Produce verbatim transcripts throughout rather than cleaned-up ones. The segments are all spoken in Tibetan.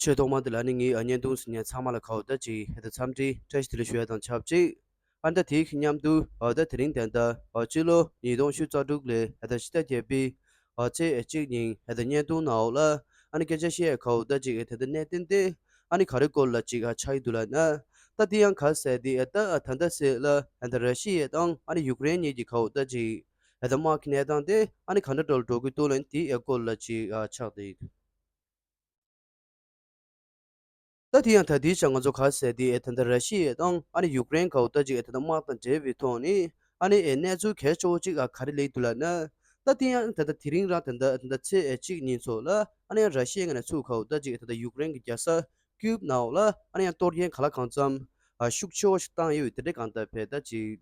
ཆེས་ཐོག་མ་དེ་ལ་ནི་ངའི་ཨ་བརྙན་ཐུང་གཟིགས་མཁན་ཚང་མ་ལ་ཁ་བ་ད་ཅིག་ཧེ་ད་འཚམས་འདྲི་བཀྲ་ཤིས་བདེ་ལེགས་ཞུ་ཡ་དང་ཆབས་ཅིག་ཨ་ད་དེའི་མཉམ་དུ་ཨ་ད་དེ་རིང་དེ་འདྲ་ཨ་སྤྱི་ལོ་ཉིས་སྟོང་ཉི་ཤུ་རྩ་དྲུག་ལོའི་ཨ་ད་ཕྱི་ཟླ་བརྒྱད་པའི་ཨ་ཚེས་གཅིག་ཉིན་ཨ་ད་བརྙན་ཐུང་ནང་འོག་ལ་ཨ་ནི་སྐད་ཆ་བཤད་ཡ་ཁ་བ་ད་ཅིག་ཨ་ད་ད་གནད་དོན་དེ་ཨ་ནི་ག་རེ་སྐོར་ལ་ཅིག་ཨ་ཆགས་ཡི་འདུག་ལབ་ན། ད་དེ་ཡང་ག་ཟེར་དེ་ཨ་ད་ཨ་ད་ད་ཟེར་ལ་ཨ་ད་ར་ཤི་ཡ་དང་ཨ་ནི་ཡུཀ་རེན་གཉིས་ཀྱི་ཁ་བ་ད་ཅིག་ཨ་ད་དམག་གི་གནས་སྟངས་དེ་ཨ་ནི་ག་འདྲ་འགྲོ་འགྲོ་གི་འདུག་ལབ་ན་དེའི་ཨ་སྐོར་ལ་ཅིག་ཨ་ཆགས་བསྡད་ཡི་འདུག་ད་དེ་ཡང་ད་དེའི་ཆ་ང་ཚོ་ག་ཟེར་དེ་ཨེ་ད་ལྟ་ར་ཤི་ཡ་དང་ཨ་ནི་ཡུཀ་རེན་ག་བ་ད་ཅིག་ཨེ་ད་ལྟ་དམག་དང་འབྲེལ་བའི་ཐོག་ནས་ཨ་ནི་ཨེ་གནས་ཚུལ་གལ་ཆེ་བོ་ཅིག་ཨ་ག་རེ་སླེབས་འདུག་ལབ་ན། ད་དེ་ཡང་ད་ལྟ་དེ་རིང་རང་ད་ལྟ་ད་ལྟ་ཚེས་ཨེ་གཅིག་ཉིན་ཚོ་ལ་ཨ་ནི་ཡང་ར་ཤི་ཡ་ངོས་ནས་ཚུར་ག་བ་ད་ཅིག་ཨེ་ད་ལྟ་ཡུཀ་རེན་གྱི་རྒྱལ་ས་ཀིབ་ནང་ལ་ཨ་ནི་ཡང་གཏོར་སྐྱོན་ག་ལ་གང་འཚམ་ཨ་ཤུགས་ཆེ་བོ་ཞིག་བཏང་ཡོད་དེ་འདྲའི་གང་ལྟར་བས་ད་ཅིག་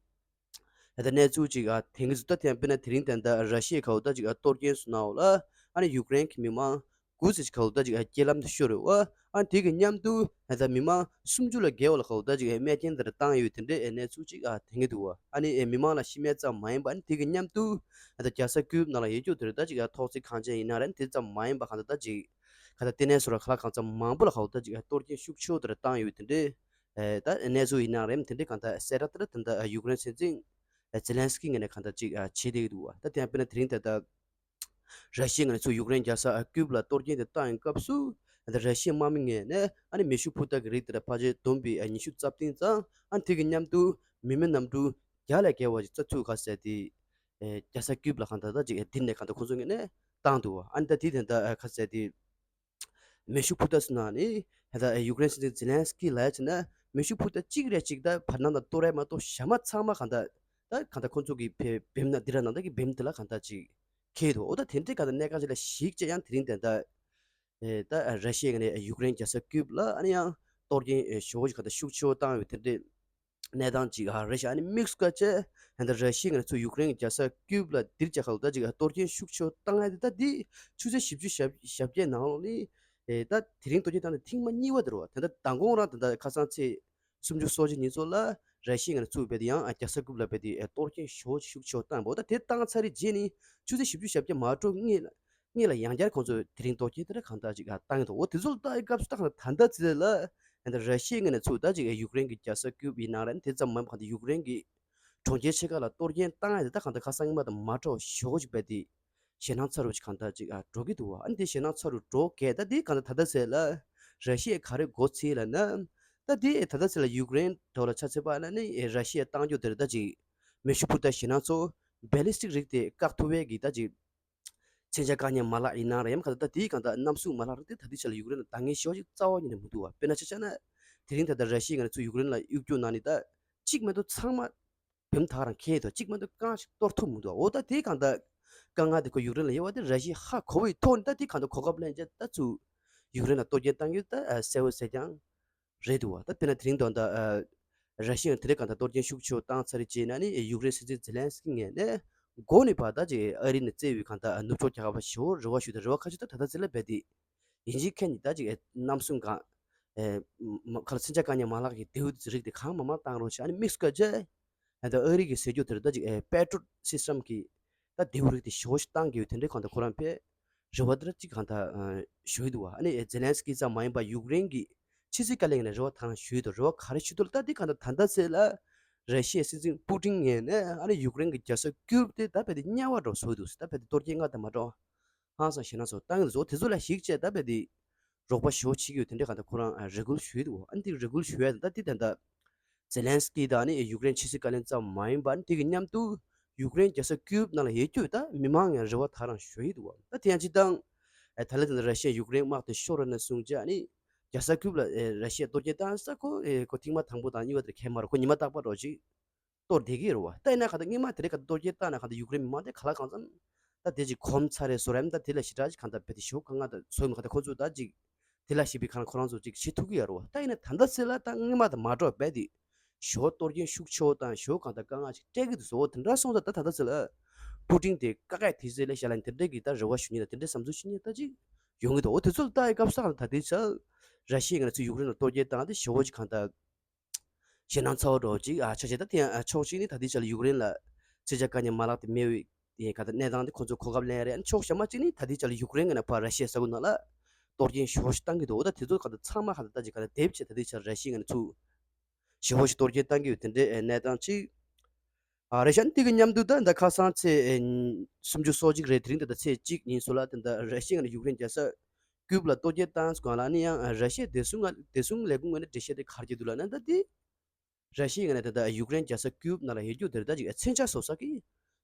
ད་ལྟ་གནས་ཚུལ་ཅིག་ཨ་དེང་གི་ཚུལ་ད་ཐེངས་དཔེར་ན་དེ་རིང་ད་ལྟ་ར་ཤི་ཡའི་ག་བ་ད་ཅིག་ཨ་གཏོར་སྐྱོན་སོང་ནའོ་ལ་ཨ་ནི་ཡུཀ་རེན་གྱི་མི་མང་དགུ་ཙམ་ཅིག་ག་བ་ད་ཅིག་ཨ་རྐྱེན་ལམ་དུ་ཤོར་ཡོད་བ། ཨ་ནི་དེ་གི་མཉམ་དུ་ད་ལྟ་མི་མང་སུམ་ཅུ་ལ་བརྒལ་བ་ལ་ག་བ་ད་ཅིག་ཨ་རྨས་སྐྱོན་དེ་འདྲ་བཏང་ཡོད་དེ་འདྲའི་ཨ་གནས་ཚུལ་ཅིག་ཨ་དེང་གི་འདུག་བ། ཨ་ནི་ཨ་མི་མང་ལ་ཤི་རྨས་ཙམ་མ་ཡིན་པ་ཨ་ནི་དེ་གི་མཉམ་དུ་ད་ལྟ་རྒྱལ་ས་ཀིབ་ནང་ལ་ཡོད་རྒྱུ་དེ་འདྲ་ད་ཅིག་ཨ་ཐོག་བརྩེགས་ཁང་ཆེན་ཡིན་ན་རེད་དེ་ཙམ་མ་ཡིན་པ་གང་ལྟར་ད་ཅིག་ག་ད་ལྟེ་གནས་སོ་ར་ག་ལ་གང་ཙམ་མང་པོ་ལ་ག་བ་ད་ཅིག་ཨ་གཏོར་སྐྱོན་ཤུགས་ཆེ་བོ་དེ་འདྲ་བཏང་ཡོད་དེ་འདྲའི། ཨེ་ད་གནས་ཚུལ་ཡིན་ནའང་རེད་དེ་འདྲའི་གང་ལྟར་གསལ་བསྒྲགས་ལྟར་དེ་འདྲ་ཡུཀ་རེན་སྲིད་འཛིན་ཛེ་ལན་སི་ཀི་ངོས་ནས་གང་ལྟར་ཅིག་བྱེད་བསྡད་ཀྱི་འདུག་བ། ད་དེ་ཡང་དཔེར་ན་དེ་རིང་ད་ལྟ་ར་ཤི་ཡའི་ངོས་ནས་ཚུར་ཡུཀ་རེན་རྒྱལ་ས་ཀིབ་ལ་གཏོར་སྐྱོན་དེ་བཏང་ཡོང་སྐབས་སུ་ད་ར་ཤི་ཡའི་དམག་མི་ངོས་ནས་ཨ་ནི་མེ་ཤུགས་འཕུར་མདའ་གི་རིགས་དེ་འདྲ་ཕལ་ཆེར་བསྡོམས་པས་ཉི་ཤུ་རྩ་བདུན་ཙམ་ཨ་ནི་དེ་གི་མཉམ་དུ་མི་མེད་གནམ་གྲུ་བརྒྱ་ལས་བརྒལ་བ་ཞིག་རྩ་ཚུགས་ག་ཟེར་དེ་རྒྱལ་ས་ཀིབ་ལ་གང་ལྟར་ད་ཅིག་འདི་ནས་གང་ལྟར་ཁོང་ཚོ་ངོས་ནས་བཏང་འདུག་བ། ཨ་ནི་ད་དེ་དེ་འདྲ་ག་ཟེར་དེ། མེ་ཤུགས་འཕུར་མདའ་ཚོ་ནང་ནས་ད་ཡུཀ་རེན་སྲིད་འཛིན་ཛེ་ལན་སི་ཀི་ལ་ཡ་བྱས་ན་མེ་ཤུགས་འཕུར་མདའ་གཅིག་རེ་གཅིག་ད་བར་སྣང་དང་ཏོག་རེ་མ་གཏོགས་ཞྭ་དམར་ཚང་མ་གང་ལྟར་ད་གང་ལྟར་ཁོང་ཚོ་གི་བེ་བེམ་ན་འདི་ར་ནང་ད་གི་བེམ་དེ་ལ་གང་ལྟར་ཅིག་ཁེལ་འདུག་འོ་ད་དེ་འདྲའི་གང་ལྟར་གནད་འགག་ཅིག་ལ་གཞིགས་བྱས་ཡང་དེ་རིང་དེ་ད་ད་ར་ཤི་ཡའི་ནས་ཡུཀ་རེན་རྒྱལ་ས་ཀིབ་ལ་ཨ་ནི་ཡང་གཏོར་སྐྱོན་ཞེ་པོ་ཅིག་གང་ལྟར་ཤུགས་ཆེ་བོ་བཏང་ཡོད་དེ་འདྲའི། གནས་སྟངས་ཅིག་ཨ་རེད་ཤག་ཨ་ནི་དམིགས་སུ་བཀར་བྱས་ད་ལྟ་ར་ཤི་ཡའི་ངོས་ནས་ཚུར་ཡུཀ་རེན་གྱི་རྒྱལ་ས་ཀིབ་ལ་དེ་རིང་ཁ་ལོ་ད་ཅིག་གཏོར་སྐྱོན་ཤུགས་ཆེ་བོ་བཏང་ཡ་དེ་ད་འདི་ཆུ་ཚོད་བཞི་བཅུ་ཞེ་བརྒྱད་ནང་ལོགས་ནས་ཨེ་ད་དེ་རིང་གཏོར་སྐྱོན་བཏང་ནས་ཐེངས་མ་གཉིས་པ་དེ་རེད་བ། ད་ལྟ་མདང་དགོང་རང་ད་ལྟ་ཁ་སང་ཚེས་སུམ་ཅུ་སོ་གཅིག་ཉིན་ཚོ་ལ་ར་ཤི་ཡའི་ངོས་ནས་ཚུར་རྦད་དེ་ཡང་རྒྱལ་ས་ཀིབ་ལ་རྦད་དེ་ཨེ་གཏོར་སྐྱོན་ཞེ་པོ་ཤུགས་ཆེ་བོ་བཏང་ཡོད་པ། ད་དེ་བཏང་ཚར་རེད་རྗེས་ནས་ཆུ་ཚོད་བཞི་བཅུ་ཞེ་བརྒྱད་མ་འགྲོ་སྔོན་ལ། སྔོན་ལ་ཡང་བསྐྱར་ཁོང་ཚོས་དེ་རིང་གཏོར་སྐྱོན་དེ་འདྲ་གང་ལྟར་ཅིག་བཏང་ཡོད་འདུག་འོ་དེ་ཚོ་ལ་ལྟ་ཡི་སྐབས་སུ་ད་གང་ལྟར་ད་ལྟ་ཚེ་ལ་ད་ལྟ་ར་ཤི་ཡའི་ངོས་ནས་ཚུར་ད་ཅིག་ཡུཀ་རེན་གྱི་རྒྱལ་ས་ཀིབ་ཡིན་ནའང་རེད། དེ་ཙམ་མ་ཡིན་པར་གང་ལྟར་ཡུཀ་རེན་གྱི་གྲོང་ཁྱེར་ཆེ་ཁག་ལ་གཏོར་སྐྱོན་བཏང་ཡ་དེ་ད་གང་ལྟར་ཁ་སང་སྔོན་མ་དང་མ་འདྲ་བ་ཞེ་པོ་ཅིག་རྦད་དེ་ཞེད་སྣང་ཚ་རུ་ཅིག་གང་ལྟར་ཅིག་འགྲོ་གི་འདུག་བ། ཨ་ནི་དེ་ཞེད་སྣང་ཚ་རུ་འགྲོ་གས་ད་དེ་གང་ལྟར་ད་ལྟ་ཚེ་ལ་ར་ཤི་ཡས་ག་རེ་མགོ་ཚོས་ལབ་ན། ད་དེ་ད་ལྟ་ཚེ་ལ་ཡུཀ་རེན་འགྲོ་ལ་ཆ་ཚེ་པ་ལ་ནི་ར་ཤི་ཡས་བཏང་རྒྱུ་དེར་ད་ཅིག་མེ་ཤུགས་འཕུར་མདའ་ཞེད་སྣང་ཚོ་བེ་ལི་སི་ཊིག་རིགས་དེ་བཀག་ཐུབ་པའི་གི་ད་ཅིག་མཚོན་ཆ་བཀག་ཉར་མ་ལག་ཡིན་ནའང་རེད། ཡང་གང་ལྟར་ད་དེའི་གང་ལྟར་གནམ་གཟུགས་མ་ལག་རེད་དེ་ད་ལྟའི་ཆ་ལ་ཡུཀ་རེན་ལ་འདང་ངེས་ཤོས་ཤིག་རྩ་བ་ཉིད་ནས་མི་འདུག་བ། དཔེར་ན་ཆ་བཞག་ན་དེ་རིང་ད་ལྟ་ར་ཤི་ཡས་ངོས་ནས་ཚུར་ཡུཀ་རེན་ལ་གཡུག་རྒྱུ་ནང་ནས་ད་གཅིག་མ་གཏོགས་ཚང་མ་བེམ་ཐག་རང་ཁེལ་འདུག་གཅིག་མ་གཏོགས་རྐང་ཞིག་གཏོར་ཐུབ་མི་འདུག་འོ་ད་དེའི་གང་ལྟར་དཀའ་ངལ་དེ་ཁོ་ཡུཀ་རེན་ལ་ཡོད་པ་དེ་ར་ཤི་ཡས་ཧ་གོ་བའི་ཐོག་ནས་ད་དེ་གང་ལྟར་གོ་སྐབས་ལེན་བྱས་ད་ཚུར་ཡུཀ་རེན་ལ་གཏོར་སྐྱོན་བཏང་རྒྱུ་ད་གསལ་བོ་གསལ་རྐྱང་རེད་འདུག་བ། ད་དཔེར་ན་དེ་རིང་དང་ད་ཨ་ར་ཤི་ཡས་དེ་རིང་གང་ལྟར་གཏོར་སྐྱོན་ཤུགས་ཆེ་བོ་བཏང་ཚར་རེད་ཅེ་ན་ནི་ཡུཀ་རེན་སྲིད་འཛིན་ཛེ་ལན་སི་ཀི་ངོས་ནས་འགོ་ནས་ཕར་ད་ཅིག་ཨ་རི་ནས་བཙལ་བའི་གང་ལྟར་ནུབ་ཕྱོགས་རྒྱལ་ཁབ་ཞེ་པོ་རེ་བ་ཞུ་དང་རེ་བ་ཁ་ཤས་ད་ད་ལྟ་ཚེ་ལ་རྦད་དེ་ཡིན་གཅིག་མཁན་གཉིས་ད་ཅིག་གནམ་གཟུགས་གང་ཨེ་མ་ཁ་ལ་མཚོན་ཆ་བཀག་ཉར་མ་ལག་གི་མདེའུ་རིགས་དེ་གང་མང་མང་བཏང་རོགས་བྱས། ཨ་ནི་དམིགས་སུ་བཀར་བྱས་ཨ་ད་ཨ་རི་གི་ཟེར་རྒྱུ་དེར་ད་ཅིག་ཨེ་པེ་ཊྲོ་ཊི་སིས་ཊམ་གི་ད་མདེའུ་རིགས་དེ་ཞེ་པོ་ཞིག་བཏང་གི་ཡོད། དེ་འདྲའི་གང་ལྟར་ཁོ་རང་ཕེ་རེ་བ་དེ་འདྲ་ཅིག་གང་ལྟར་ཨ་ཞུ་ཡི་འདུག་བ། ཨ་ནི་ཛེ་ལན་སི་ཀི་ཙམ་མ་ཡིན་པར་ཡུཀ་རེན་གྱི་ཕྱི་སྲིད་བཀའ་བློན་ངོས་ནས་རེ་བ་ད་རང་ཞུ་ཡི་འདུག་རེ་བ་ག་རེ་ཞུ་འདུག་ལ་ད་འདི་གང་ལྟར་ད་ལྟ་ཚེ་ལ་ར་ཤི་ཡའི་སྲིད་འཛིན་པུ་ཏིན་ངོས་ནས་ཨ་ནི་ཡུཀ་རེན་གྱི་རྒྱལ་ས་ཀིབ་དེ་ད་རྦད་དེ་དམྱལ་བ་འདྲ་བཟོ་འདུག་ད་རྦད་དེ་གཏོར་སྐྱོན་སྔར་དང་མ་འདྲ་བ་ཧང་སང་ཞེད་སྣང་ཚོ་བཏང་གི་འདུག་དེ་ཚོ་ལ་གཞིགས་བྱས་ད་རྦད་དེ་རོགས་པ་ཞེ་པོ་བྱེད་ཀྱི་ཡོད། དེ་འདྲའི་གང་ལྟར་ཁོ་རང་རེ་སྐུལ་ཞུ་ཡི་འདུག་ཨ་ནི་དེ་རེ་སྐུལ་ཞུ་ཡ་ད་དེ་ད་ལྟ་ཛེ་ལན་སི་ཀི་དང་ནི་ཡུཀ་རེན་ཕྱི་སྲིད་བཀའ་བློན་ཙམ་མ་ཡིན་པར་དེ་གི་མཉམ་དུ་ཡུཀ་རེན་རྒྱལ་ས་ཀིབ་ནང་ལ་ཡོད་རྒྱུ་ད་མི་མང་ངོས་རེ་བ་ད་རང་ཞུ་ཡི་འདུག་ད་དེ་ཡང་སྤྱིར་བཏང་ཨེ་ད་ལན་དེ་ལ་ར་ཤི་ཡ་ཡུཀ་རེན་དམག་དེ་ཤོར་བ་ནས་བཟུང་བྱས་ཨ་ནི་རྒྱལ་ས་ཀིབ་ལ་ཨེ་ར་ཤི་ཡ་གཏོར་སྐྱོན་བཏང་ས་ཁོ་ཨེ་ཁོ་ཐེངས་མ་དང་པོ་དང་གཉིས་པ་དེ་གས་མ་རེད། ཁོ་ཉི་མ་རྟག་པར་རོ་ཅིག་གཏོར་བསྡད་ཀྱི་རེད་བ། ད་ཡིན་ན་ག་ད་སྔོན་མ་དེ་རིང་ག་ད་གཏོར་སྐྱོན་བཏང་ན་ག་ད་ཡུཀ་རེན་མི་མང་དེ་ག་ལ་གང་འཚམ་ད་དེ་ཅིག་གོམས་ཚར་རེད་བཟོ་ར་ཡིན། ད་དེ་ལ་ཞེ་དྲག་ཅིག་གང་ད་བེད་དེ་ཞོག་ག་ང་ད་བཟོ་མི་ག་ད་ཁོ་ཚོ་ད་ཅིག་དེ་ལ་ཞེ་པོ་གང་ཁོ་རང་ཚོ་ཅིག་བྱེད་ཐུབ་ཀྱི་ཡོད་རེད་བ། ད་ཡིན་ན་ད་ལྟ་ཚེ་ལ་ད་སྔོན་མ་དང་མ་འདྲ་བ་བེད་དེ་ཞོག་གཏོར་སྐྱོན་ཤུགས་ཆེ་བོ་དང་ཞོག་གང་ད་དཀའ་ངལ་ཅིག་སྤྲད་ཀྱི་འདུག་བཟོ་བ་དེ་འདྲ་སོང་ཙང་ད་ད་ལྟ་ཚེ་ལ་པུ་ཏིན་དེ་ཀ་ཀ་དེ་ཚེ་ལ་ཤ་ལ་དེ་འདྲ་གི་ད་རེ་བ་ཞུ་ཉེ་ད་དེ་འདྲ་བསམ་ཚུལ་ཞུ་ཉེ་ད་ཅིག་ཡོང་གི་འདུག་འོ་དེ་ཚོ་ལ་ལྟ་ཡི་སྐབས་སུ་ད་ད་དེ་ཚེ་ར་ཤི་ཡ་ངོས་ནས་ཚུར་ཡུཀ་རེན་ལ་གཏོར་སྐྱོན་བཏང་དེ་ཞེ་པོ་ཅིག་གང་ད་ཞེད་སྣང་ཚ་བོ་འདྲ་བོ་ཅིག་ཨ་ཆགས་བྱས། ད་དེ་ཡང་ཕྱོགས་གཅིག་ནས་ད་ལྟའི་ཆ་ལ་ཡུཀ་རེན་ལ་མཚོན་ཆ་བཀག་ཉར་མ་ལག་དེ་མེད་པའི་དེ་ག་ད་གནས་སྟངས་དེ་ཁོ་ཚོ་གོ་སྐབས་ལེན་རེད། ཕྱོགས་གཞན་མ་གཅིག་ནས་ད་ལྟའི་ཆ་ལ་ཡུཀ་རེན་གྱི་ནང་ཕར་ར་ཤི་ཡའི་ས་ཁུལ་ནང་ལ་ གཏོར་སྐྱོན་ཞེ་པོ་ཞིག་བཏང་གི་འདུག་འོ་ད་དེ་ཚོ་ག་ད་ཚང་མ་ག་ད་ད་ཅིག་ག་ད་དེབ་བྱས་ད་དེ་ཆར་ར་ཤི་ཡའི་ངོས་ནས་ཚུར་ཞེ་པོ་ཞིག་གཏོར་སྐྱོན་བཏང་གི་ཡོད་དེ་འདྲའི་གནས་སྟངས་ཅིག་ཨ་རེད་ཤག་འདི་གི་མཉམ་དུ་ད་ད་ཁ་སང་ཚེས་ཨེ་སུམ་ཅུ་སོ་གཅིག་རེད། དེ་རིང་ད་ད་ཚེས་གཅིག་ཡིན་སོང་ལ། དེ་ད་ར་ཤི་ཡ་ནས་ཡུཀ་རེན་རྒྱལ་ས་ཀིབ་ལ་གཏོར་སྐྱོན་བཏང་སོང་ལ། ཨ་ནི་ཡང་ར་ཤི་ཡའི་བདེ་སྲུང་ང་བདེ་སྲུང་ལས་ཁུངས་ངོས་ནས་འགྲེལ་བཤད་དེ་ག་རེ་བྱས་འདུག་ལབ་ན། ད་དེ་ར་ཤི་ཡའི་ངོས་ནས་ད་ད་ཡུཀ་རེན་རྒྱལ་ས་ཀིབ་ནང་ལ་ཡོད་རྒྱུ་དེར་ད་ཅིག་མཚོན་ཆ་བཟོ་ས་གི་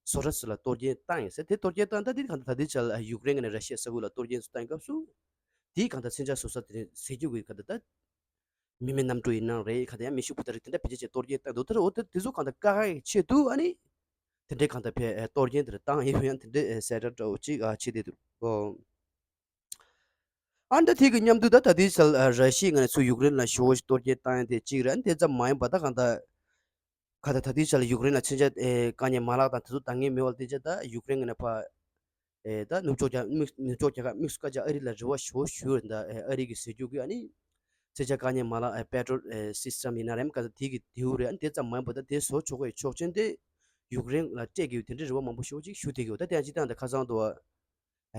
བཟོ་གྲྭ་ཚོ་ལ་གཏོར་སྐྱོན་བཏང་ཡོད་ཟེར། དེ་གཏོར་སྐྱོན་བཏང་ད་དེ་གང་ད་ད་དེ་ཆ་ལ་ཡུཀ་རེན་ངོས་ནས་ར་ཤི་ཡ་ས་ཁུལ་ལ་གཏོར་སྐྱོན་ཚུར་བཏང་སྐབས་སུ། དེའི་གང་ད་མཚོན་ཆ་བཟོ་ས་དེ་ཟེར་རྒྱུ་གི་གང་ད་ད། མི་མེད་གནམ་གྲུ་ཡིན་ནའང་རེད། ག་དེ་ཡང་མེ་ཤུགས་འཕུར་མདའ་རིགས་དེ་འདྲ་བེད་སྤྱོད་བྱས་གཏོར་སྐྱོན་བཏང་འདུག་ད་འོ་ད་དེ་ཚོ་གང་ལྟར་བཀག་ཡག་ཆེད་དུ་ཨ་ནི་དེ་འདྲའི་གང་ལྟར་བས་གཏོར་སྐྱོན་དེ་འདྲ་བཏང་ཡོད་ཡང་དེ་འདྲའི་གསལ་བསྒྲགས་འདྲ་བོ་ཅིག་བྱེད་བསྡད་འདུག་ཨོ། ཨ་ནི་ད་དེ་གི་མཉམ་དུ་ད་ད་ལྟའི་ཆར་ར་ཤི་ཡའི་ངོས་ནས་ཚུར་ཡུཀ་རེན་ལ་ཞེ་པོ་ཞིག་གཏོར་སྐྱོན་བཏང་ཡག་དེ་གཅིག་རེད། ཨ་ནི་དེ་ཙམ་མ་ཡིན་པ་ད་གང་ལྟར་ག་ད་ད་ལྟའི་ཆར་ལ་ཡུཀ་རེན་ལ་མཚོན་ཆ་ཨེ་བཀག་ཉར་མ་ལག་དང་དེ་ཚོ་འདང་ངེས་མེད་པ་ལ་བལྟས་ཙང་ད་ཡུཀ་རེན་ངོས་ནས་ཕར་ཨེ་ད་ནུབ་ཕྱོགས་རྒྱ་དམིགས་ནུབ་ཕྱོགས་རྒྱལ་ཁབ་དམིགས་སུ་བཀར་བྱས་ཨ་རི་ལ་རེ་བ་ཞེ་པོ་ཞུ་རེད། ད་ཨེ་ཨ་རི་གི་ཟེར་རྒྱུ་གི་ཨ་ནི་མཚོན་ཆ་བཀག་ཉར་མ་ལག་ཨེ་པེ་ཊོལ་ཨེ་སིས་ཊམ་ཡིན་ན་རེད་མ་ག་ད་དེ་གི་རྡེའུ་རེད། ཨ་ནི་དེ་ཙམ་མ་ཡིན་པ་ད་དེ་བཟོ་ཆོག་གི་ཆོག་མཆན་དེ་ཡུཀ་རེན་ལ་སྤྲད་དགོས་དེ་འདྲའི་རེ་བ་མང་པོ་ཞེ་པོ་ཅིག་ཞུ་བསྡད་ཀྱི་ཡོད། ད་དེ་ཡང་སྤྱིར་བཏང་ད་ཁ་སང་དུ་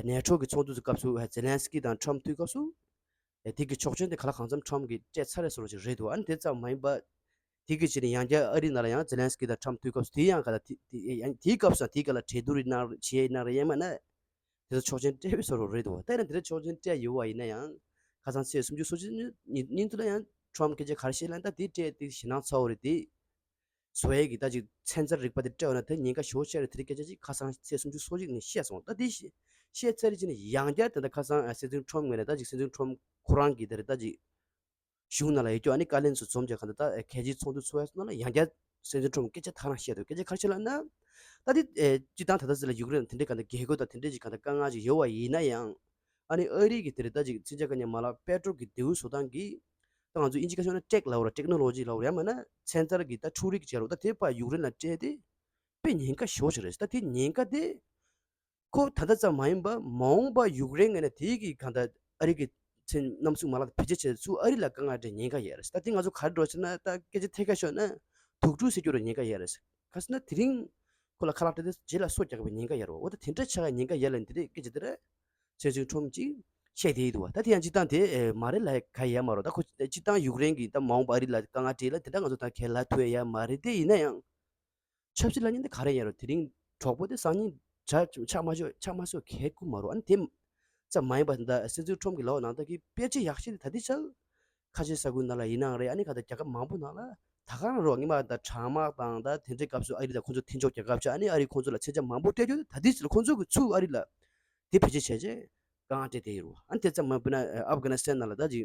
ནེ་ཊོ་གི་ཚོགས་འདུ་ཚོ་སྐབས་སུ་ཛེ་ལན་སི་ཀི་དང་ཁྲམ་ཐུག་སྐབས་སུ། ཨེ་དེ་གི་ཆོག་མཆན་དེ་ག་ལ་གང་འཚམ་ཁྲམ་གིས་སྤྲད་ཚར་རེད་ཟེར་བ་ཞིག་རེད་འདུག་ཨ་ནི་དེ་ཙམ་མ་ཡིན་པ། དེ་གི་ཕྱིར་ཡང་བསྐྱར་ཨ་རི་ནང་ལ་ཡང་ཛེ་ལན་སི་ཀི་དང་ཁྲམ་ཐུག་སྐབས་སུ་དེ་ཡང་ག་ལ་དེ་དེ་ཡང་དེའི་སྐབས་སུ་དེའི་སྐབས་ལ་གྲོས་བསྡུར་ཡིན་ན་བྱས་ཡིན་ན་རེད། ཡང་མིན་ན་དེ་ཚོ་ཆོག་མཆན་སྤྲད་པའི་བཟོ་འདྲ་རེད་འདུག་ད་ཡིན་ན་དེ་འདྲ་ཆོག་མཆན་སྤྲད་ཡོད་པ་ཡིན་ན་ཡང་ཁ་སང་ཚེས་སུམ་ཅུ་སོ་གཅིག་ཉིན་ཉིན་དུ་ལ་ཡང་ཁྲམ་སྐད་ཆ་ག་རེ་བཤད་ལབ་ན། ད་དེ་སྤྲད་དེ་ཞེད་སྣང་ཚ་བོ་རེད་དེ། བཟོ་ཡས་ཀྱི་ད་ཅིག་ཚན་རྩལ་རིག་པ་དེ་སྤྲད་ཡོད་ན་དེ་ཉེན་ཁ་ཞེ་པོ་ཆེ་རེད། དེ་རིགས་སྐད་ཆ་ཅིག་ཁ་སང་ཚེས་སུམ་ཅུ་སོ་གཅིག་ནས་བཤད་སོང་། ད་དེ་བཤད་བཤད་ཚར་རྗེས་ནས་ཡང་བསྐྱར་དེ་འདྲ་ཁ་སང་སྲིད་འཛིན་ཁྲོམ་ངོས་ནས་ད་ཅིག་སྲིད་འཛིན་ཁྲོམ་ཁོ་རང་གིས་དེ་རེད་ད་ཅིག་གཞུང་ནང་ལ་ཡོད་རྒྱུ་ཨ་ནི་བཀའ་བློན་ཚོ་འཛོམས་བྱས་གང་ལྟར་ད་གལ་ཆེའི་ཚོགས་འདུ་ཚོགས་ཡས་ནང་ལ་ཡང་བསྐྱར་སྲིད་འཛིན་ཁྲོམ་སྐད་ཆ་ད་རང་བཤད་འདུག་སྐད་ཆ་ག་རེ་བཤད་ལབ་ན། ད་དེ་སྤྱིར་བཏང་ད་ལྟ་ཟེར་ལ་ཡུཀ་རེན་དེ་འདྲའི་གང་ལྟར་རྒྱལ་སྒོ་དང་དེ་འདྲའི་ཅིག་གང་ལྟར་དཀའ་ངལ་ཅིག་ཡོད་པ་ཡིན་ན་ཡང་། ཨ་ནི་ཨ་རི་གི་དེ་རེད་ད་ཅིག་མཚོན་ཆ་བཀག་ཉར་མ་ལག་པེ་ཊོལ་གྱི་རྡེའུ་བཟོ་སྟངས་ཀྱི། ད་ང་ཚོ་དབྱིན་ཇི་སྐད་ཤོད་ན་ཊེག་ལབ་ར། ཊེག་ནོ་ལོ་ཇི་ལབ་ར། ཡང་མིན་ན་ཚན་རྩལ་གྱི་ད་འཕྲུལ་རིག་ཅིག་རོ། ད་དེ་ཕར་ཡུཀ་རེན་ལ་སྤྲད་དེ་དཔེ་ཉེན་ཁ་ཞེ་པོ་ཅིག་རེད། ད་དེ་ཉེན་ཁ་དེ་ཁོ་ད་ལྟ་ཙམ་མ་ཡིན་པ་མ་འོངས་པ་ཡུཀ་རེན་ངོས་ནས་དེ་གི་གང་ལྟར་ཨ་རི་གི་ཚན་གནམ་གཤིས་མ་ལག་དེ་བེད་སྤྱོད་བྱས་ཚུར་ཨ་རི་ལ་དཀའ་ངལ་འཕྲད་ཉེན་ཁ་ཡོད་རེད། ད་དེ་ང་ཚོ་ག་རེ་འགྲོ་ཟེར་ན་ད་སྐད་ཆ་ཐད་ཀར་ཤོད་ན་དུག་སྦྲུལ་ཟེར་རྒྱུ་རུ་ཉེན་ཁ་ཡོད་རེད། ག་ཟེར་ན་དེ་རིང་ཁོ་ལ་ཁ་ལག་སྤྲད་དེ་རྗེས་ལ་སོ་རྒྱག་པའི་ཉེན་ཁ་ཡོད་རེད། འོ་ད་དེ་འདྲ་ཆགས་ཡ་ཉེན་ཁ་ཡོད་ལ་འདི་འདྲའི་སྐད་ཆ་དེ་རེད། སྲིད་འཛིན་ཁྲོམ་གྱིས་བཤད་བསྡད་ཡོད་འདུག་བ། ད་དེ་ཡང་སྤྱིར་བཏང་དེ་ཨེ་མ་རེད་ལབ་ཡ་ག་ཡོད་མ་རེད། ད་ཁོ་སྤྱིར་བཏང་ཡུཀ་རེན་གྱི་ད་མ་འོངས་པ་ཨ་རི་ལ་དཀའ་ངལ་འཕྲད་ལ་དེ་འདྲ་ང་ཚོ་ད་ཁས་ལེན་ཐུབ་ཡ་ཡོད་མ་རེད། དེ་ཡིན་ན་ཡང་ཆབ་སྲིད་ལ་ཉིན་དེ་ག་རེ་ཡོད་རེད། དེ་རིང་གྲོགས་པོ་དེ་སང་ཉིན་ཆ་ཆགས་མ་ཆོག་ཆགས་མ་སོང་གལ་ཁུ་མ་རུང་། ཨ་ནི་དེ་ཙམ་མ་ཡིན་པ་ད་སྲིད་འཛིན་ཁྲོམ་གྱི་ལའོ་ནང་ད་གི་དཔེ་ཆ་ཡག་ཤོས་དེ་ད་ལྟའི་ཆར་ཁ་ཆེ་ས་ཁུལ་ནང་ལ་ཡིན་ནའང་རེད། ཨ་ནི་ག་ད་རྒྱལ་ཁབ་མང་པོ་ནང་ལ་ད་ག་རང་རོགས་ཉི་མ་ད་གྲང་དམག་དང་ད་དེ་འདྲའི་སྐབས་སུ་ཨ་རི་དང་ཁོང་ཚོ་མཐུན་ཕྱོགས་རྒྱལ་ཁབ་ཆགས། ཨ་ནི་ཨ་རི་ཁོང་ཚོ་ལ་མཚོན་ཆ་མང་པོ་སྤྲད་རྒྱུ་ད་ལྟའི་ཆར་ཁོང་ཚོ་གི་ཚུར་ཨ་རི་ལ་དེ་བེད་སྤྱོད་བྱས་རྗེས་དཀའ་ངལ་འཕྲད་བསྡད་ཡོད་རེད་བ། ཨ་ནི་དེ་ཙམ་མ་ཡིན་པ་ན་ཨབ་གྷ་ནི་སི་ཐན་ནང་ལ་ད་ཅིག་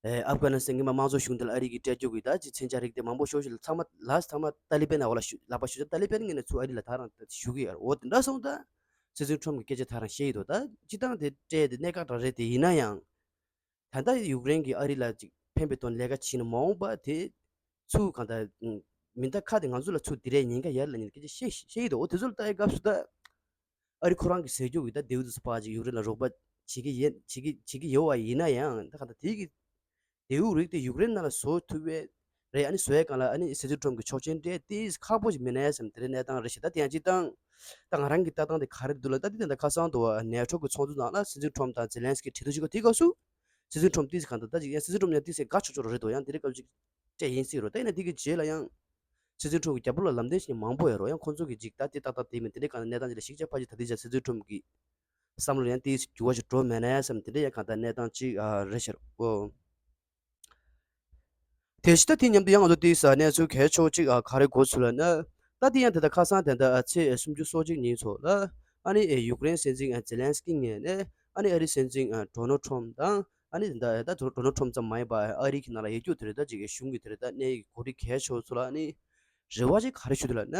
ཨེ་ཨབ་གྷ་ནི་སི་ཐན་སྔོན་མ་དམངས་གཙོ་གཞུང་དེ་ལ་ཨ་རི་གིས་སྤྲད་རྒྱུ་གི་ད་ཅིག་མཚོན་ཆ་རིགས་དེ་མང་པོ་ཤོར་ཞིག་ལ་ཚང་མ་ལ་ཚང་མ་ཏ་ལི་བན་ལ་འོ་ལ་ཞུ་ལག་པ་ཞུ་ཆ། ཏ་ལི་བན་ངོས་ནས་ཚུར་ཨ་རི་ལ་ད་རང་ཞུ་གི་ཡོད་རེད། འོ་དེ་འདྲ་སོང་ད་སྲིད་འཛིན་ཁྲོམ་གྱི་སྐད་ཆ་ད་རང་བཤད་ཡོད་དོ། ད་སྤྱིར་བཏང་དེ་སྤྲད་དེ་གནད་འགག་འདྲ་རེད། དེ་ཡིན་ན་ཡང་ད་ལྟ་ཡུཀ་རེན་གྱིས་ཨ་རི་ལ་ཅིག་ཕན་པའི་དོན་ལས་ཀ་བྱས་ན་མ་འོངས་པ་དེ་ཚུར་གང་ལྟར་མི་ད་ཁ་དེ་ང་ཚོ་ལ་ཚུར་དེ་རེད་ཉེན་ཁ་ཡོད་ལབ་ནས་སྐད་ཆ་བཤད་བཤད་ཡོད་དོ། འོ་དེ་ཚོ་ལ་ལྟ་ཡི་སྐབས་སུ་ད། ཨ་རི་ཁོ་རང་གི་ཟེར་རྒྱུ་གི་ད་མདེའུ་དེ་ཚོ་ཕར་ཅིག་ཡུཀ་རེན་ལ་རོགས་པ་བྱེད་ཀྱི་ཡིན་བྱེད་ཀྱི་བྱེད་ཀྱི་ཡོད་པ་ཡིན་ན་ཡང་། ད་ག་ད་དེ་གི་མདེའུ་རིགས་དེ་ཡུཀ་རེན་ནང་ལ་བཟོ་ཐུབ་པས་རེད། ཨ་ནི་བཟོ་ཡས་སྒང་ལ་ཨ་ནི་སྲིད་འཛིན་ཁྲོམ་གྱི་ཆོག་མཆན་སྤྲད་དེ་ཁག་པོ་ཞིག་མེད་ན་བསམ་དེ་འདྲའི་གནས་སྟངས་རེད་ཤག་ད་དེ་ཡང་སྤྱིར་བཏང་ད་ང་རང་གི་ལྟ་སྟངས་དེ་ག་རེ་འདུག་ལབ་ན། ད་དེ་ད་ཁ་སང་དུ་ནེ་ཊོ་གི་ཚོགས་འདུ་ནང་ལ་སྲིད་འཛིན་ཁྲོམ་དང་ཛེ་ལན་སི་ཀི་གྲོས་བསྡུར་བྱེད་སྐབས་དེའི་སྐབས་སུ་སྲིད་འཛིན་ཁྲོམ་ཏིས་གང་ད་ད་ཅིག་ཡང་སྲིད་འཛིན་ཁྲོམ་ཡང་ཏིས་དགའ་ཆོག་ཆོག་རེད་འདུག་ཡང་དེ་རིང་སྐབས་ཅིག་སྤྲད་ཡིན་སྲིད་རོ། ད་ཡིན་ན་དེ་གི་རྗེས་ལ་ཡང་སྲིད་འཛིན་ཁྲོམ་གྱི་རྒྱབ་ལོགས་ལ་ལམ་སྟོན་བྱེད་མཁན་མང་པོ་ཡོད་རོ། ཡང་ཁོང་ཚོ་གི་ཅིག་ད་དེ་ཏག་ཏག་དེ་མིན་དེ་འདྲའི་གང་ལ་གནས་སྟངས་ཅིག་ལ་ཞིབ་ཆ་ཕར་ཅིག་ད་དེ་ཅག་སྲིད་འཛིན་ཁྲོམ་གྱི་བསམ་བློ་ཡང་དེ་འགྱུར་བ་ཞིག་འགྲོ་མེད་ན་བསམ་དེ་འདྲའི་ཡང་གང་ལྟར་གནས་སྟངས་ཅིག་ཨ་རེད་ཤག་ཨོ། དེ་བཞིན་ད་དེ་མཉམ་དུ་ཡང་ང་ཚོ་དེ་ས་གནས་ཚུལ་གལ་ཆེ་ཅིག་ཨ་ག་རེ་གོ་ཚུལ་ལ་ན། ད་དེ་ཡང་དེ་ད་ཁ་སང་དེ་ད་ཚེས་སུམ་ཅུ་སོ་གཅིག་ཉིན་ཚོ་ལ་ཨ་ནི་ཡུཀ་རེན་སྲིད་འཛིན་ཛེ་ལན་སི་ཀི་ངོས་ནས་ཨ་ནི་ཨ་རི་སྲིད་འཛིན་ཌོ་ནལ་ཁྲོམ་དང་། ཨ་ནི་ད་ད་ཌོ་ནལ་ཁྲོམ་ཙམ་མ་ཡིན་པ་ཨ་རི་གི་ནང་ལ་ཡོད་རྒྱུ་དེ་རེད། ད་ཅིག་གཞུང་གི་དེ་རེད་ད་གནད་ཡིག་གོ་སྒྲིག་གལ་ཆེ་བ་ཚོ་ལ་ཨ་ནི་རེ་བ་ཅིག་ག་རེ་ཞུ་འདུག་ལབ་ན།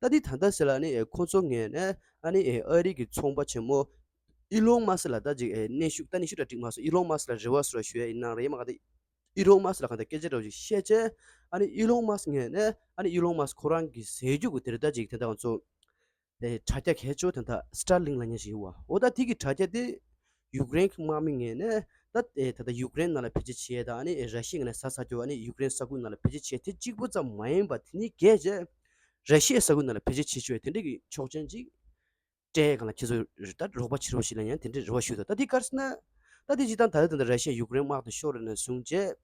ད་འདི་ད་ལྟ་ཟེར་ལ་ཨ་ནི་ཁོང་ཚོ་ངོས་ནས་ཨ་ནི་ཨ་རི་གི་ཚོང་པ་ཆེན་མོ་ཨི་ལོན་མཱ་སི་ལ་ད་ཅིག་གནོན་ཤུགས་ད་གནོན་ཤུགས་འདྲ་འགྲིག་མ་སོང་། ཨི་ལོན་མཱ་སི་ལ་རེ་བ་ཟེར་བ་ཞུ་ཡ་ཡིན་ན་རེད་མ་ག་ད་ཨི་ལོན་མཱ་སི་ལ་ག་ད་སྐད་ཆ་འདྲ་བོ་ཅིག་བཤད་བྱས། ཨ་ནི་ཨི་ལོན་མཱ་སི་ངོས་ནས་ཨ་ནི་ཨི་ལོན་མཱ་སི་ཁོ་རང་གི་ཟེར་རྒྱུ་གི་དེ་རེད། ད་ཅིག་དེ་ད་ང་ཚོ། ཨེ་དྲ་རྒྱ་གལ་ཆེ་བ་དེ་ད་སི་ཊར་ལིང་ལབ་མཁན་ཞིག་ཡོད་པ། འོ་ད་དེ་གི་དྲ་རྒྱ་དེ་ཡུཀ་རེན་གྱི་དམག་མི་ངོས་ནས་ད་ཨེ་ད་ད་ཡུཀ་རེན་ནང་ལ་བེད་སྤྱོད་བྱས་དང་། ཨ་ནི་ཨེ་ར་ཤི་ཡ་ངོས་ནས་ཟ་ཟ་རྒྱུ། ཨ་ནི་ཡུཀ་རེན་ས་ཁུལ་ནང་ལ་བེད་སྤྱོད་བྱས་དེ་གཅིག་པོ་ཙམ་མ་ཡིན་པ་དེ་གཉིས་བརྒྱད་བྱས་ར་ཤི་ཡའི་ས་ཁུལ་ནང་ལ་བེད་སྤྱོད་བྱེད་ཆོག་ཡ་དེ་འདྲ་གི་ཆོག་མཆན་ཅིག་སྤྲད་ཡ་སྒང་ལ་ཁྱེད་ཚོ་ད་རོགས་པ་བྱེད་རོགས་ཞེས་ལབ་མཁན་དེ་འདྲའི་རེ་བ་ཞུ་འདུག་ད་དེ་ག་རེ་ཟེར་ན། ད་དེ་སྤྱིར་བཏང་ད་ལྟ་ད་ལྟ་ར་ཤི་ཡ་ཡུཀ་རེན་དམག་དང་ཤོར་ནས་བཟུང་རྗེས།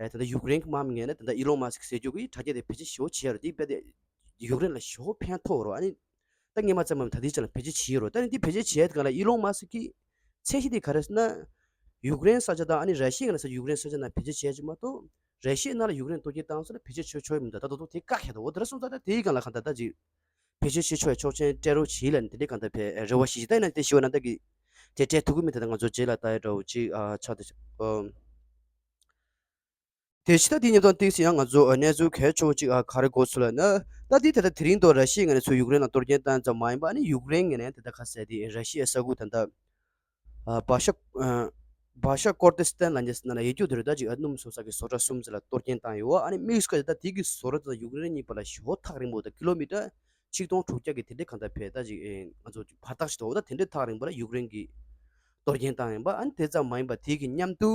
ཨེ་ད་ལྟ་ཡུཀ་རེན་གྱི་དམག་མི་ངོས་ནས་ད་ལྟ་ཨི་ལོན་མཱ་སི་ཀི་ཟེར་རྒྱུ་གིས་དྲ་རྒྱ་དེ་བེད་སྤྱོད་ཞེ་པོ་བྱས་ཡོད་རེད། དེ་རྦད་དེ་ཡུཀ་རེན་ལ་ཞེ་པོ་ཕན་ཐོགས་རེད། ཨ་ནི་ད་སྔོན་མ་ཙམ་མ་ཡིན་པར་ད་ལྟའི་ཆ་ལ་བེད་སྤྱོད་བྱས་ཡོད་རེད། ད་ནི་དེ་བེད་སྤྱོད་བྱས་སྒང་ལ་ཨི་ལོན་མཱ་སི་ཀི་གི་ཚད་གཞི་དེ་ག་རེ་ཟེར་ན། ཡུཀ་རེན་ས་ཆ་དང་ཨ་ནི་ར་ཤི་ཡའི་ནང་ས་ཆ་ཡུཀ་རེན་ས་ཆ་ནང་བེད་སྤྱོད་བྱས་ཀྱི་མ་གཏོགས། ར་ཤི་ཡའི་ནང་ལ་ཡུཀ་རེན་གཏོར་སྐྱོན་བཏང་སོང་ན་བེད་སྤྱོད་བྱེད་ཆོག་གི་མི་འདུག་ད་དུང་དེ་བཀག་བཞག་འདུག་འོ་དེ་འདྲ་སོང་ཙང་ད་དེའི་སྒང་ལ་གང་ལྟར་ད་ཅིག་བེད་སྤྱོད་བྱེད་ཆོག་ཡ་ཆོག་མཆན་སྤྲད་རོགས་བྱེད་ལབ་ནས་དེ་འདྲའི་གང་ལྟར་བས་རེ་བ་ཞིག་ད་ཡིན་ན་དེ་ཞུ་བ་ན་ད་གི་དེ་སྤྲད་ཐུབ་ཀྱི་མེད། ད་ང་ཚོ་རྗེས་ལ་ལྟ་ཡ་འདྲ་བོ་ཅིག་ཨ་ཆགས་བསྡད་ཤག་ཨོ། དེ་ཕྱི་ད་དེ་ཉིན་དང་ཏིག་སི་ཡང་ང་ཚོ་གནས་ཚུལ་གལ་ཆེ་བོ་ཅིག་ཨ་ག་རེ་གོ་ཚུལ་ལ་ན། ད་དེ་ད་ལྟ་དེ་རིང་དུ་ར་ཤི་ཡའི་ངོས་ནས་ཚུར་ཡུཀ་རེན་ལ་གཏོར་སྐྱོན་བཏང་ཙམ་མ་ཡིན་པ་ཨ་ནི་ཡུཀ་རེན་ངོས་ནས་ད་ལྟ་ཁ་གསལ་དེ་ར་ཤི་ཡའི་ས་ཁུལ་ད་ལྟ་ཨ་བྷ་ཤ་ཨ་བྷ་ཤ་ཀོར་ཏི་སི་ཐན་ལ་ཉེ་ན་ཡོད་རྒྱུ་དེ་རུ་ད་ཅིག་ཨ་སྣུམ་བཟོ་ས་གི་བཟོ་གྲྭ་གསུམ་ཙམ་ལ་གཏོར་སྐྱོན་བཏང་ཡོད། ཨ་ནི་དམིགས་སུ་བཀར་ད་དེ་གི་བཟོ་གྲྭ་དང་ཡུཀ་རེན་གཉིས་བར་ལ་ཞེ་པོ་ཐག་རིང་པོ་ད་ཀི་ལོ་མི་ཊར་ཆིག་སྟོང་དྲུག་བརྒྱ་གི་དེ་འདྲའི་གང་ལྟར་བས་ད་ཅིག་ཨེ་ང་ཚོ་བར་ཐག་ཞིག་འདུག་ད་དེ་འདྲའི་ཐག་རིང་པོ་ལ་ཡུཀ་རེན་གྱིས་གཏོར་སྐྱོན་བཏང་ཡིན་པ། ཨ་ནི་དེ་ཙམ་མ་ཡིན་པ་དེ་གི་མཉམ་དུ་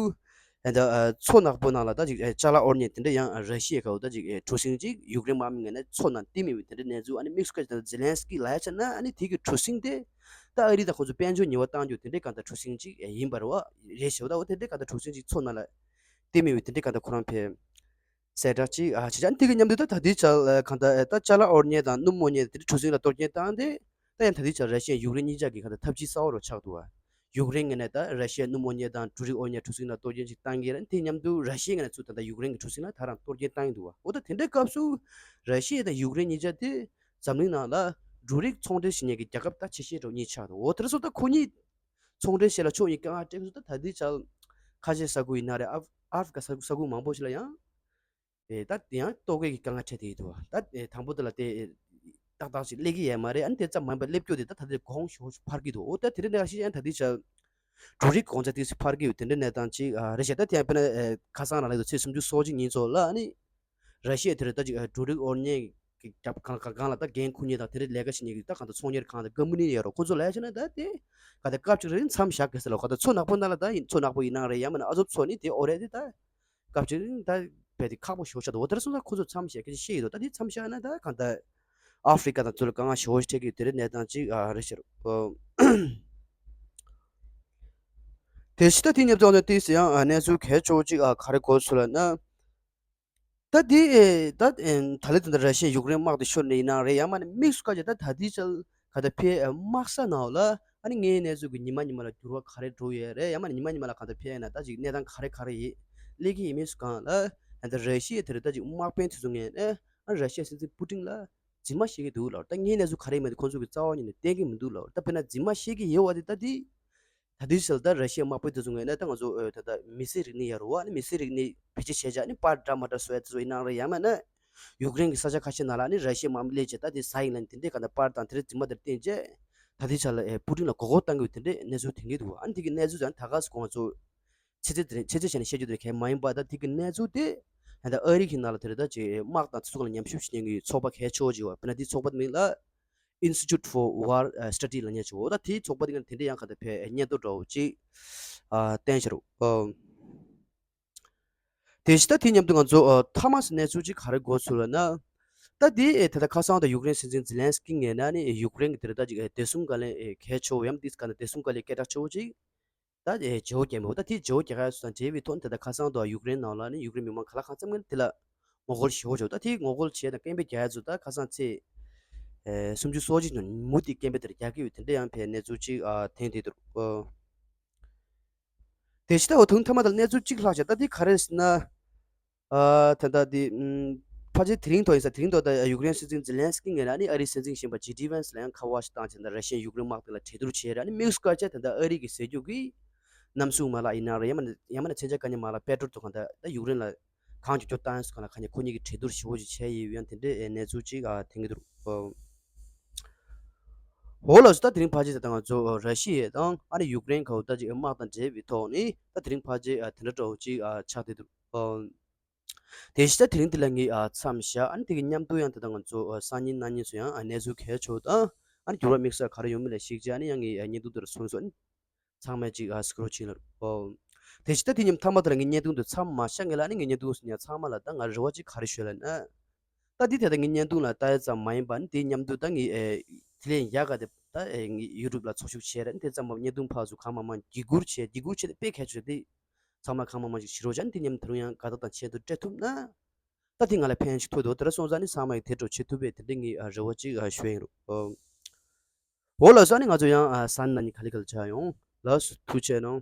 ད་ལྟ་ཨ་མཚོ་ནག་པོ་ནང་ལ་ད་ཅིག་ཨེ་ཅ་ལག་དབོར་མཁན་དེ་འདྲ་ཡང་ར་ཤི་ཡའི་ཁ་འོ་ད་ཅིག་ཨེ་གྲུ་གཟིངས་ཅིག་ཡུཀ་རེན་དམག་མི་ངོས་ནས་མཚོ་ནང་བཏིང་མེད་པའི་དེ་འདྲའི་གནས་ཚུལ། ཨ་ནི་དམིགས་སུ་བཀར་ད་ལྟ་ཛེ་ལན་སི་ཀི་ལ་ཡ་བྱས་ན་ཨ་ནི་དེ་གི་གྲུ་གཟིངས་དེ་ད་ཨ་རི་དང་ཁོ་ཚོ་དཔལ་འབྱོར་ཉེས་པ་བཏང་རྒྱུ་དེ་འདྲའི་གང་ལྟར་གྲུ་གཟིངས་ཅིག་ཡིན་པ་རེད་བ། རེད་ཞེ་པོ་ད་འོ་དེ་འདྲའི་གང་ལྟར་གྲུ་གཟིངས་ཅིག་མཚོ་ནང་ལ་བཏིང་མེད་པའི་དེ་འདྲའི་གང་ལྟར་ཁོ་རང་ཕེ་གསལ་བསྒྲགས་ཅིག་ཨ་བྱས་ཙང་དེ་གི་མཉམ་དུ་ད་ད་ལྟའི་ཆར་གང་ལྟར་ད་ཅ་ལག་དབོར་མཁན་དང་སྣུམ་དབོར་མཁན་དེ་འདྲའི་གྲུ་གཟིངས་ལ་གཏོར་སྐྱོན་བཏང་སྟེ། ད་ཡང་ད་ལྟའི་ཆར་ར་ཤི་ཡ་ཡུཀ་རེན་གཉིས་ཆ་གི་གང་ལྟར་འཐབ་ཇུས་གསར་བ་རུ་ཆགས་འདུག་བ། ཡུཀ་རེན་ངོས་ནས་ད་ར་ཤི་ཡ་སྣུམ་དབོར་མཁན་དང་འབྲུ་རིགས་དབོར་མཁན་གྲུ་གཟིངས་ལ་གཏོར་སྐྱོན་ཅིག་བཏང་གི་རེད། དེ་མཉམ་དུ་ར་ཤི་ཡ་ངོས་ནས་ཚུར་ད་ལྟ་ཡུཀ་རེན་གྱི་གྲུ་གཟིངས་ལ་ད་རང་གཏོར་སྐྱོན་བཏང་གི་འདུག་བ། འོ་ད་དེ་འདྲའི་སྐབས་སུ་ར་ཤི་ཡ་དང་ཡུཀ་རེན་གཉིས་ཆ་དེ་འཛམ་གླིང་ནང་ལ་འབྲུ་རིགས་ཚོང་འབྲེལ་བྱེད་མཁན་གྱི་རྒྱལ་ཁབ་ད་ཆེ་ཤོས་འདྲ་བོ་གཉིས་ཆགས་འདུག་འོ་དེ་འདྲ་སོང་ཙང་ད་ཁོ་གཉིས་ཚོང་འབྲེལ་བྱེད་ལ་ཕྱོགས་གཉིས་དཀའ་ངལ་འཕྲད་སོང་ཙང་ད་ལྟའི་ཆར་ཁ་ཆེ་ས་ཁུལ་ཡིན་ན་རེད། ཨ་ཨ་ཧྥི་རི་ཀ་ས་ཁུལ་ས་ཁུལ་མང་པོ་ཞིག་ལ་ཡང་ཨེ་ད་དེ་ཡང་ལྟོ་གོས་ཀྱི་དཀའ་ངལ་འཕྲད་བསྡད་ཡོད་འདུག་བ། ད་ཨེ་དང་པོ་དེ་ལ་དེ་ཨེ་ཏག་ཏག་ཅིག་སླེབས་ཀྱི་ཡོད་མ་རེད། ཨ་ནི་དེ་ཙམ་མ་ཡིན་པར་སླེབས་རྒྱུ་དེ་ད་ད་ལྟ་གོང་ཞེ་པོ་འཕར་གྱི་འདུག་འོ་ད་དེ་རིང་ནས་ཤེས་ཡང་ད་ལྟའི་ཆར་འབྲུ་རིགས་གོང་ཚད་ཏོག་ཙམ་འཕར་གྱི་ཡོད། དེ་འདྲའི་གནས་སྟངས་ཅིག་ཨ་རེད་ཤག་ད་དེ་ཡང་དཔེར་ན་ཨེ་ཁ་སང་རང་ལ་ཡོད་ཚེས་སུམ་ཅུ་སོ་གཅིག་ཉིན་ཚོ་ལ་ཨ་ནི་ར་ཤི་ཡ་དེ་རུ་ད་ཅིག་ཨེ་འབྲུ་རིགས་དབོར་མཁན་གྱི་རྒྱབ་གང་གང་གང་ལ་ད་འགན་འཁུར་མཁན་དང་དེ་འདྲའི་ལས་ཀ་བྱེད་མཁན་གྱི་ད་གང་ལྟར་ཚོང་གཉེར་ཁང་དང་ཀམ་པ་ནི་ཡོད་རེད། ཁོ་ཚོ་ལ་བྱས་ན་ད་དེ་ག་ད་སྐབས་ཅིག་རིང་མཚམས་བཞག་དགོས་ས་ལ་ག་ད་མཚོ་ནག་པོ་ནང་ལ་ད་ཡིན་མཚོ་ནག་པོ་ཡིན་ནའང་རེད། ཡང་མིན་ན་ཨ་ཛོབ་མཚོ་ནི་དེ་འོ་རེད་དེ་ད། སྐབས་ཅིག་རིང་ད་རྦད་དེ་ཁག་པོ་ཞེ་པོ་ཆགས་འདུག་འོ་དེ་རེད་སོང་ཙང་ཁོ་ཚོ་མཚམས་བཞག་སྐད་ཆ་བཤད་ཡོད་འདུག་ད་དེ་མཚམས་བཞག་ན་ད་གང་ལྟར་ཨ་ཧྥི་རི་ཀ་དང་ཚུར་ལ་དཀའ་ངལ་ཞེ་པོ་ཞིག་འཕྲད་ཀྱི་ཡོད། དེ་རེད་གནས་སྟངས་ཅིག་ཨ་རེད་ཤག་དེ་ཕྱི་ད་དེ་མཉམ་དུ་ཨ་ནི་ཏིག་ཙམ་ཡང་ཨ་གནས་ཚུལ་གལ་ཆེ་བོ་ཅིག་ཨ་ག་རེ་གོ་ཚུལ་ལ་ན། ད་དེ་ཨེ་ད་ཨེ་ད་ལན་དེ་འདྲ་ར་ཤི་ཡ་ཡུཀ་རེན་དམག་དེ་ཤོར་ནས་ཡིན་ནའང་རེད། ཡང་མིན་ན་དམིགས་སུ་བཀར་བྱས་ད་ད་ལྟའི་ཆར་ག་ད་ཕའི་ཨེ་དམག་ས་ནང་ལ་ཨ་ནི་དངོས་ཡོད་གནས་ཚུལ་གྱི་ཉི་མ་ཉི་མ་ལ་འགྱུར་བ་ག་རེ་འགྲོ་ཡོད་རེད། ཡང་མིན་ན་ཉི་མ་ཉི་མ་ལ་ག་ད་ཕའི་ན་ད་ཅིག་གནས་སྟངས་ག་རེ་ག་རེ་ཡིན་སླེབས་ཀྱི་ཡིན་མིན་སུ་གང་ལ་ཨ་ད་ར་ཤི་ཡ་དེ་རུ་ད་ཅིག་དམག་དཔོན་དེ་ཚོ་ངོས་ནས་ཨ་ར་ཤི་ཡ་སྲིད་འཛིན་པུ་ཏིན་ལ་རྫུན་མ་བཤད་ཀྱི་འདུག་ལབ། ད་དངོས་ཡོད་གནས་ཚུལ་ག་རེ་ཡིན་མིན་དེ་ཁོང་ཚོ་གི་རྩ་བ་ཉིད་ནས་བསྟན་གྱི་མི་འདུག་ལབ། ད་དཔེར་ན་རྫུན་མ་བཤད་ཀྱི་ཡོད་པ་དེ་ད་དེ། ད་ལྟའི་ཆར་ད་ར་ཤི་ཡའི་དམག་དཔོན་དེ་ཚོ་ངོས་ནས་ད་ང་ཚོ་ཨོ་ད་ལྟ་མི་སེར་རིག་གནས་ཡོད་རེད་བ། ཨ་ནི་མི་སེར་རིག་གནས་བེད་སྤྱོད་བྱས་བྱས་ཨ་ནི་པར་འདྲ་མ་འདྲ་བཟོ་ཡ་དེ་ཚོ་ཡིན་ནའང་རེད། ཡང་མིན་ན་ཡུཀ་རེན་གྱི་ས་ཆ་ཁ་ཤས་ནང་ལ་ཨ་ནི་ར་ཤི་ཡའི་དམག་མི་སླེབས་བྱས་ད་དེ་ཟ་ཡིན་ལབ་ནས་དེ་འདྲའི་ག་ད་པར་དང་དེ་འདྲའི་རྫུན་མ་དེ་འདྲ་བསྟན་བྱས་ད་ལྟའི་ཆར་ལ་ཨེ་པུ་ཏིན་ལ་མགོ་སྐོར་བཏང་གི་ཡོད་དེ་འདྲའི་གནས་ཚུལ་ཐོན་གྱི་འདུག་ཨ་ནི་དེ་གི་གནས་ཚུལ་ཡང་ད་ག་སེ་ཁོང་ཚོ་ཆེད་མངགས་དེ་ཆེད་མངགས་བྱས་ནས་བཤད་རྒྱུ་དེ་གལ་མ་ཡིན་པ། ད་དེ་གི་གནས་ཚུལ་དེ་ད་ལྟ་ཨ་རི་གི་ནང་ལ་དེ་རེད་ད་ཅིག་དམག་དང་དེ་ཚོ་ལ་ཉམས་ཞིབ་བྱེད་མཁན་གྱི་ཚོགས་པ་གལ་ཆེ་བོ་ཅིག་ཡོད་པ། དཔེར་ན་དེའི་ཚོགས་པ་དེ་མིང་ལ། Institute for War Study ལབ་མཁན་ཅིག་འོ་ད་དེའི་ཚོགས་པ་དེ་ག་དེ་འདྲའི་ཡང་ག་ད་ཕའི་སྙན་ཐོ་འདྲ་བོ་ཅིག་ཨ་བསྟན་བཞག་རེད། ཨ་དེ་བཞིན་ད་དེ་མཉམ་དུ་ང་ཚོ་ཨ་མཐའ་མ་སུ་གནས་ཚུལ་ཅིག་ག་རེ་གོ་ཚུལ་ལ་ན། ད་དེ་ཨེ་ད་ལྟ་ཁ་སང་དུ་ཡུཀ་རེན་སྲིད་འཛིན་ཛི་ལན་སི་ཀི་ངོས་ནས་ནི་ཡུཀ་རེན་གྱི་དེ་རེད་ད་ཅིག་ཨེ་བདེ་སྲུང་བཀའ་བློན་ཨེ་གལ་ཆེ་བོ་ཡང་དེ་ག་ད་བདེ་སྲུང་བཀའ་བློན་སྐད་གྲགས་ཆེ་བོ་ཅིག་ད་ཨེ་བརྗེ་བོ་བརྒྱབ་མེད། ད་དེ་བརྗེ་བོ་རྒྱག་ཡ་སུ་དང་འབྲེལ་བའི་ཐོག་ནས་ད་ལྟ་ཁ་སང་དུ་ཡུཀ་རེན་ནང་ལ་ནི་ཡུཀ་རེན་མི་མང་ག་ལ་གང་འཚམ་ངན་དེ་ལ་ངོ་རྒོལ་ཞེ་པོ་བྱུང་། ད་དེ་ངོ་རྒོལ་བྱས་དང་སྐད་འབོད་རྒྱག་ཡ་ཚོ་ད་ཁ་སང་ཚེས་ཨེ་སུམ་ཅུ་སོ་གཅིག་ནང་མུ་མཐུད་སྐད་འབོད་དེ་རྒྱག་གི་ཡོད། དེ་འདྲ་ཡང་ཕའི་གནས་ཚུལ་ཅིག་ཨ་ཐོན་བསྡད་འདུག་ཨོ། དེ་ཕྱི་ད་འོ་ཐུང་མཐའ་མ་དང་གནས་ཚུལ་གཅིག་ལྷག་བྱས། ད་དེ་ག་རེ་ཟེར་ན། ཨ་ད་ད་དེ་ཨམ་ཕལ་ཆེར་དེ་རིང་ཐོག་ཡིན་ས་དེ་རིང་ཐོག་ད་ཡུཀ་རེན་སྲིད་འཛིན་ཛི་ལན་སི་ཀི་ངོས་ནས་ནི་ཨ་རིའི་སྲིད་འཛིན་གཞོན་པ་ཇེ་ཌི་ཝན་སི་ལ་ཡང་ཁ་པར་ཞིག་བཏང་བྱས། ད་ར་ཤི་ཡ་ཡུཀ་རེན་དམག་དེ་ལ་གྲོས་བསྡུར་བྱས་ར་ནི་དམིགས་སུ་བཀར་བྱས་ད་ད་ཨ་རི་གི་ཟེར་རྒྱུ་གི་གནམ་གཤིས་མ་ལག་ཡིན་ན་ར་ཡང་མིན་ན་ཡང་མིན་ན་མཚོན་ཆ་དཀའ་ཉེན་མ་ལག་པེ་ཊོལ་དུ་གང་ད་ད་ཡུཀ་རེན་ལ་གང་མགྱོགས་མགྱོགས་བཏང་ཡ་སུ་གང་ལ་གང་ཉེན་ཁོ་གཉིས་ཀྱི་གྲོས་བསྡུར་ཞེ་པོ་ཅིག་བྱས་ཡོད། ཡང་དེ་འདྲའི་གནས་ཚུལ་ཅིག་ཨ་ཐོན་གྱི་འདུག་འོ་ལགས་སོ། ད་དེ་རིང་ཕལ་ཆེར་ད་ང་ཚོ་ར་ཤི་ཡ་དང་ཨ་ནི་ཡུཀ་རེན་ཁ་བོ་ད་ཅིག་དམག་དང་འབྲེལ་བའི་ཐོག་ནས་ད་དེ་རིང་ཕལ་ཆེར་ཨ་དེ་འདྲ་འདྲ་བོ་ཅིག་ཨ་ཆགས་བསྡད་འདུག་ཨ་དེ་བཞིན་ད་དེ་རིང་འདི་ལ་ངས་ཨ་མཚམས་བཞག་ཨ་ནི་དེ་གི་མཉམ་དུ་ཡང་ད་ལྟ་ང་ཚོ་ཨ་སང་ཉིན་གནངས་ཉིན་སུ་ཡང་ཨ་གནས་ཚུལ་གལ་ཆེ་བོ་དང་ཨ་ནི་འགྱུར་བ་དམིགས་བསལ་ག་རེ་ཡོང་མིན་ལ་གཞིགས་བྱས་ཨ་ནི་ཡང་ངས་ཨ་བརྙན་ཐུང་འདི་ལ་སོན་སོ་ཨ་ནི་ཚང་མས་ཅིག་ཨ་སྐུ་རོགས་བྱེད་ལ། ཨོ། དེ་བཞིན་ད་དེ་ཉིན་མཐའ་མ་དེ་ལ་ངས་བརྙན་ཐུང་འདི་མཚམས་མ་བཞག་ངེས་ལ་ཨ་ནི་ངས་བརྙན་ཐུང་སུ་ཉག་ཚང་མ་ལ་ད་ང་རེ་བ་ཅིག་ག་རེ་ཞུ་ལ་ན། ད་འདི་དེ་ད་ངའི་བརྙན་ཐུང་ལ་ལྟ་ཡ་ཙམ་མ་ཡིན་པ་ནི་དེའི་མཉམ་དུ་ད་ངའི་ཨེ་དེ་ལས་ཡག་ག་དེ་ད་ཨེ་ངའི་ཡུ་ཊུབ་ལ་ཚོགས་ཞུགས་བྱས་ར་ནི་དེ་ཙམ་མ་བརྙན་ཐུང་ཕར་ཚུར་གང་མང་མང་བརྒྱུད་བསྐུར་བྱས། བརྒྱུད་བསྐུར་བྱས་ཏེ་དཔེ་གལ་ཆེ་དེ་ཚང་མ་གང་མང་མང་ཞིག་བྱེད་རོགས་བྱ་ནི་དེ་མཉམ་དུ་ད་རུང་ཡང་དགའ་རྟགས་དང་ཆེད་དུ་སྤྲད་ཐུབ་ན། ད་དེ་ང་ལ་ཕན་ཞིག་ཐོགས་འདུག་དེ་འདྲ་སོང་ཙང་ནི་ཚང་མ་ཡིས་དེ་འདྲ་བྱེད་ཐུབ་པའི་དེ་འདྲའི་ངའི་ཨ་རེ་བ་ཅིག་ཨ་ཞུ་ཡིན་རུང་། འོ་ལགས་སོ། ཨ་ནི་ང་ཚོ་ཡང་ཨ་ས་ནི་ན་ནི་ག་ལེ་ག་ལེ་ཆགས་ཡོང་། ལགས་སོ། ཐུགས་རྗེ་གནང་།